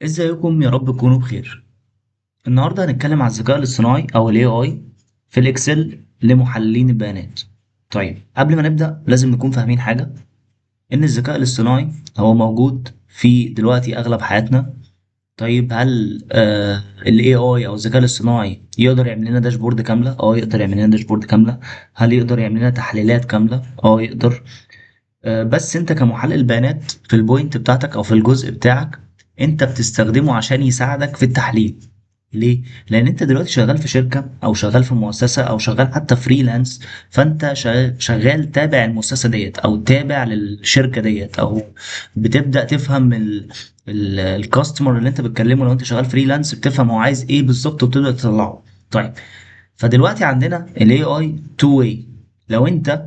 ازيكم؟ يا رب تكونوا بخير. النهارده هنتكلم على الذكاء الاصطناعي او ال AI في ال Excel لمحللين البيانات. طيب قبل ما نبدا لازم نكون فاهمين حاجة، ان الذكاء الاصطناعي هو موجود في دلوقتي اغلب حياتنا. طيب هل ال AI او الذكاء الاصطناعي يقدر يعمل لنا dashboard كاملة؟ يقدر يعمل لنا dashboard كاملة. هل يقدر يعمل لنا تحليلات كاملة؟ يقدر. بس انت كمحلل بيانات في ال point بتاعتك او في الجزء بتاعك انت بتستخدمه عشان يساعدك في التحليل. ليه؟ لان انت دلوقتي شغال في شركة او شغال في مؤسسة او شغال حتى freelance، فانت شغال تابع المؤسسة ديت او تابع للشركة ديت، او بتبدا تفهم ال customer اللي انت بتكلمه. لو انت شغال freelance بتفهم هو عايز ايه بالظبط وبتبدا تطلعه. طيب فدلوقتي عندنا ال AI two way. لو انت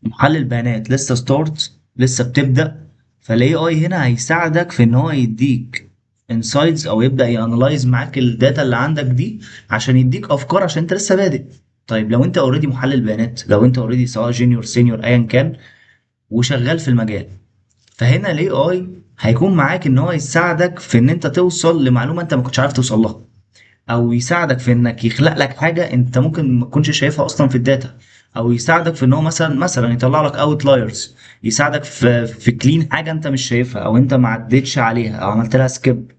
محلل بيانات لسه start، لسه بتبدا، فال AI هنا هيساعدك في ان هو يديك insights او يبدا ي analyze معاك ال data اللي عندك دي عشان يديك افكار، عشان انت لسه بادئ. طيب لو انت already محلل بيانات، لو انت already سواء junior senior ايا كان وشغال في المجال، فهنا ال AI هيكون معاك ان هو يساعدك في ان انت توصل لمعلومه انت ما كنتش عارف توصل لها، او يساعدك في انك يخلق لك حاجة انت ممكن ما تكونش شايفها اصلا في ال data، او يساعدك في ان هو مثلا يطلع لك outliers، يساعدك في clean حاجة انت مش شايفها او انت ما عدتش عليها او عملت لها skip،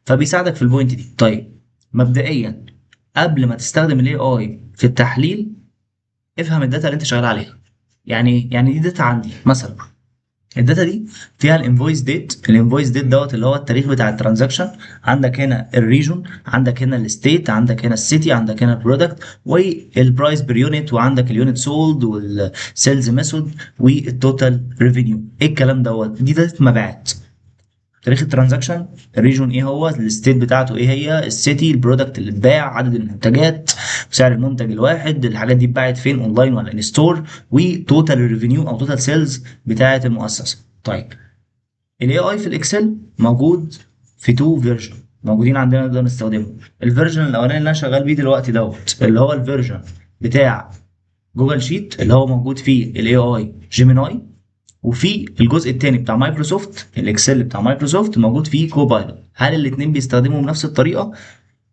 فبيساعدك في ال point دي. طيب مبدئيا قبل ما تستخدم ال AI في التحليل افهم ال data اللي انت شغال عليها. يعني ايه؟ يعني دي data عندي مثلا، ال data دي فيها ال invoice date، ال invoice date دوت اللي هو التاريخ بتاع ال transaction، عندك هنا ال region، عندك هنا ال state، عندك هنا ال city، عندك هنا ال product وال price per unit، وعندك ال unit sold وال sales method وال total revenue. ايه الكلام دوت؟ دي data مبيعات، تاريخ ال transaction، ال region ايه هو، ال state بتاعته ايه هي، ال city، ال product اللي اتباع، عدد المنتجات، سعر المنتج الواحد، الحاجات دي اتباعت فين، اونلاين ولا in store، و total revenue او total sales بتاعه المؤسسة. طيب ال AI في ال Excel موجود في two version موجودين عندنا نقدر نستخدمه. ال version الاولاني اللي انا شغال بيه دلوقتي دوت اللي هو ال version بتاع Google Sheet اللي هو موجود فيه ال AI Gemini، وفي الجزء الثاني بتاع مايكروسوفت ال Excel بتاع مايكروسوفت موجود فيه Copilot. هل الاثنين بيستخدموا بنفس الطريقة؟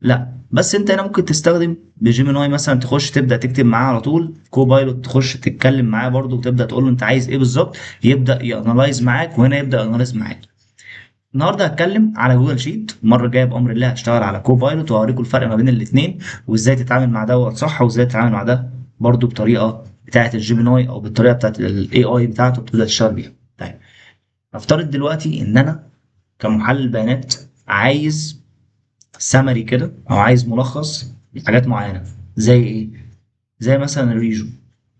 لا، بس انت هنا ممكن تستخدم ب Gemini مثلا، تخش تبدا تكتب معاه على طول، Copilot تخش تتكلم معاه برده وتبدا تقول له انت عايز ايه بالظبط، يبدا ي analyze معاك، وهنا يبدا ي analyze معاك. النهارده هتكلم على Google Sheet، المرة الجاية بامر الله هشتغل على Copilot وهوريكم الفرق ما بين الاثنين وازاي تتعامل مع دوت صح وازاي تتعامل مع ده برده بطريقة بتاعه ال Gemini او بالطريقة بتاعه ال AI بتاعته بتبدا تشتغل بيها. طيب نفترض دلوقتي ان انا كمحلل بيانات عايز summary كده او عايز ملخص لحاجات معينة، زي ايه؟ زي مثلا ال region،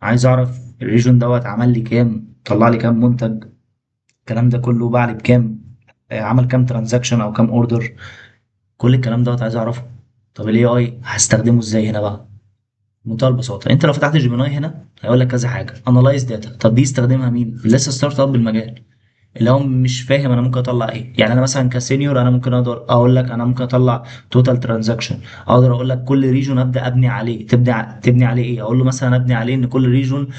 عايز اعرف ال region دوت عمل لي كام، طلع لي كام منتج، الكلام ده كله باع لي بكام، عمل كام transaction او كام order، كل الكلام دوت عايز اعرفه. طب ال AI هستخدمه ازاي هنا بقى؟ بمنتهى البساطة انت لو فتحت Gemini هنا هيقول لك كذا حاجة، analyze data. طب دي استخدمها مين؟ لسه start up بالمجال، اللي هو مش فاهم انا ممكن اطلع ايه. يعني انا مثلا ك senior انا ممكن اقدر اقول لك انا ممكن اطلع total transaction، اقدر اقول لك كل region ابدا ابني عليه، تبني عليه ايه؟ اقول له مثلا ابني عليه ان كل region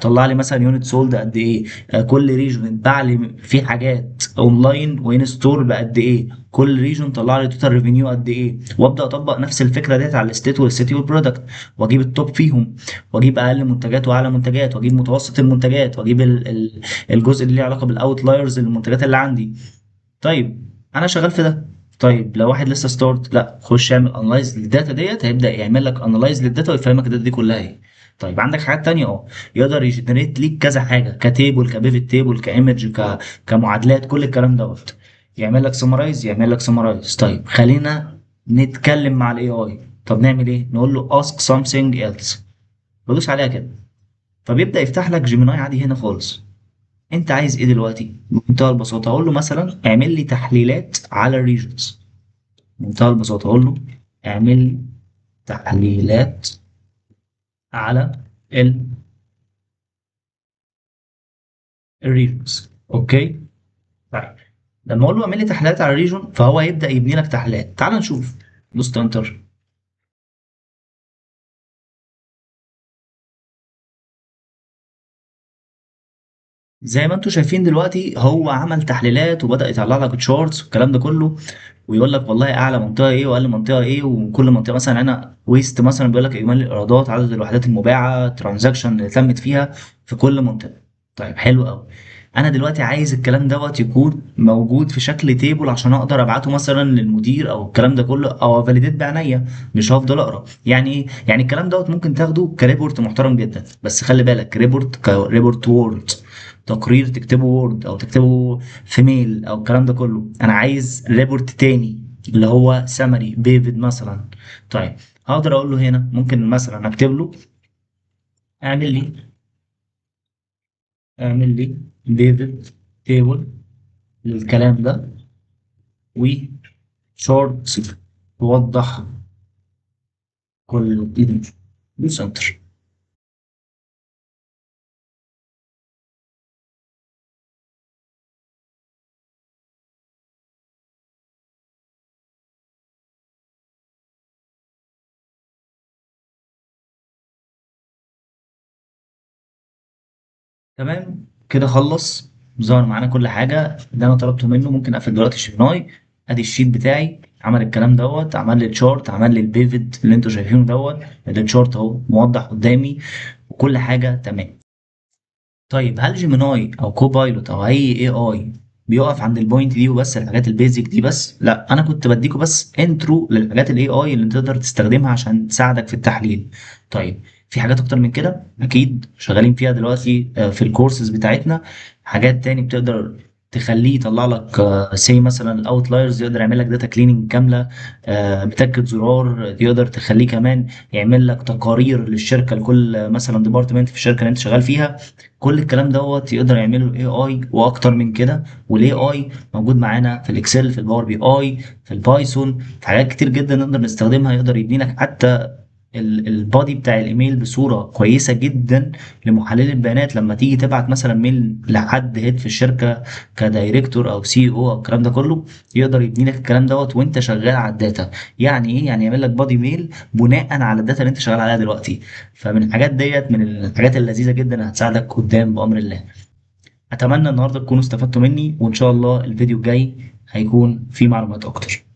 طلع لي مثلا unit sold قد ايه، كل region اتباع لي في حاجات online و in store بقد ايه، كل region طلع لي total revenue قد ايه، وابدا اطبق نفس الفكرة ديت على ال state وال city وال product، واجيب ال top فيهم، واجيب اقل منتجات واعلى منتجات، واجيب متوسط المنتجات، واجيب الجزء اللي ليه علاقة بال outliers المنتجات اللي عندي. طيب انا شغال في ده. طيب لو واحد لسه start، لا خش اعمل analyze لل data ديت، هيبدا يعمل لك analyze لل data ويفهمك ال data دي كلها ايه. طيب عندك حاجات تانية يقدر ي generate ليك كذا حاجة، ك table، ك pivot table، ك image، كمعادلات، كل الكلام دوت يعمل لك summarize، يعمل لك summarize. طيب خلينا نتكلم مع ال AI. طب نعمل ايه؟ نقول له ask something else، بدوس عليها كده فبيبدا يفتح لك Gemini عادي هنا خالص. انت عايز ايه دلوقتي؟ بمنتهى البساطة اقول له مثلا اعمل لي تحليلات على ال regions. بمنتهى البساطة اقول له اعمل لي تحليلات على ال regions. okay طيب لما اقول له اعمل لي تحليلات على ال region فهو هيبدا يبني لك تحليلات. تعال نشوف، دوست enter. زي ما انتم شايفين دلوقتي هو عمل تحليلات وبدا يطلع لك charts والكلام ده كله. ويقول لك والله اعلى منطقة ايه واقل منطقة ايه، وكل منطقة مثلا هنا west مثلا بيقول لك اجمالي الايرادات، عدد الوحدات المباعه، transaction اللي تمت فيها في كل منطقة. طيب حلو قوي. انا دلوقتي عايز الكلام دوت يكون موجود في شكل table عشان اقدر ابعته مثلا للمدير او الكلام ده كله، او ا validate بعينيا، مش هفضل اقرا. يعني ايه؟ يعني الكلام دوت ممكن تاخده ك report محترم جدا، بس خلي بالك report ك report Word، تقرير تكتبه Word او تكتبه في mail او الكلام ده كله. انا عايز report تاني اللي هو summary pivot مثلا. طيب هقدر اقول له هنا ممكن مثلا اكتب له اعمل لي pivot table للكلام ده، و chart توضح كل center. تمام كده خلص، ظهر معانا كل حاجة اللي انا طلبته منه. ممكن اقفل دلوقتي Gemini، ادي ال sheet بتاعي عمل الكلام دوت، عمل لي ال chart، عمل لي ال pivot اللي انتوا شايفينه دوت، ال chart اهو موضح قدامي وكل حاجة تمام. طيب هل Gemini او Copilot او اي AI بيقف عند ال point دي وبس، الحاجات ال basic دي بس؟ لا، انا كنت بديكوا بس intro للحاجات ال AI اللي تقدر تستخدمها عشان تساعدك في التحليل. طيب في حاجات اكتر من كده اكيد شغالين فيها دلوقتي، في الكورسز بتاعتنا، حاجات تاني بتقدر تخليه يطلع لك، سي مثلا ال outliers، يقدر يعمل لك data cleaning كاملة، بتكة زرار، يقدر تخليه كمان يعمل لك تقارير للشركة، لكل مثلا department في الشركة اللي انت شغال فيها. كل الكلام دوت يقدر يعمله ال AI واكتر من كده. وال AI موجود معانا في ال Excel، في ال Power BI، في ال Python، في حاجات كتير جدا نقدر نستخدمها. يقدر يبني لك حتى ال body بتاع الايميل بصورة كويسة جدا لمحلل البيانات. لما تيجي تبعت مثلا mail لحد head في الشركة ك director او CEO او الكلام ده كله، يقدر يبني لك الكلام دوت وانت شغال على ال data. يعني ايه؟ يعني يعمل لك body mail بناء على ال data اللي انت شغال عليها دلوقتي. فمن الحاجات ديت، من الحاجات اللذيذة جدا اللي هتساعدك قدام بامر الله. اتمنى النهارده تكونوا استفدتوا مني، وان شاء الله الفيديو الجاي هيكون فيه معلومات اكتر.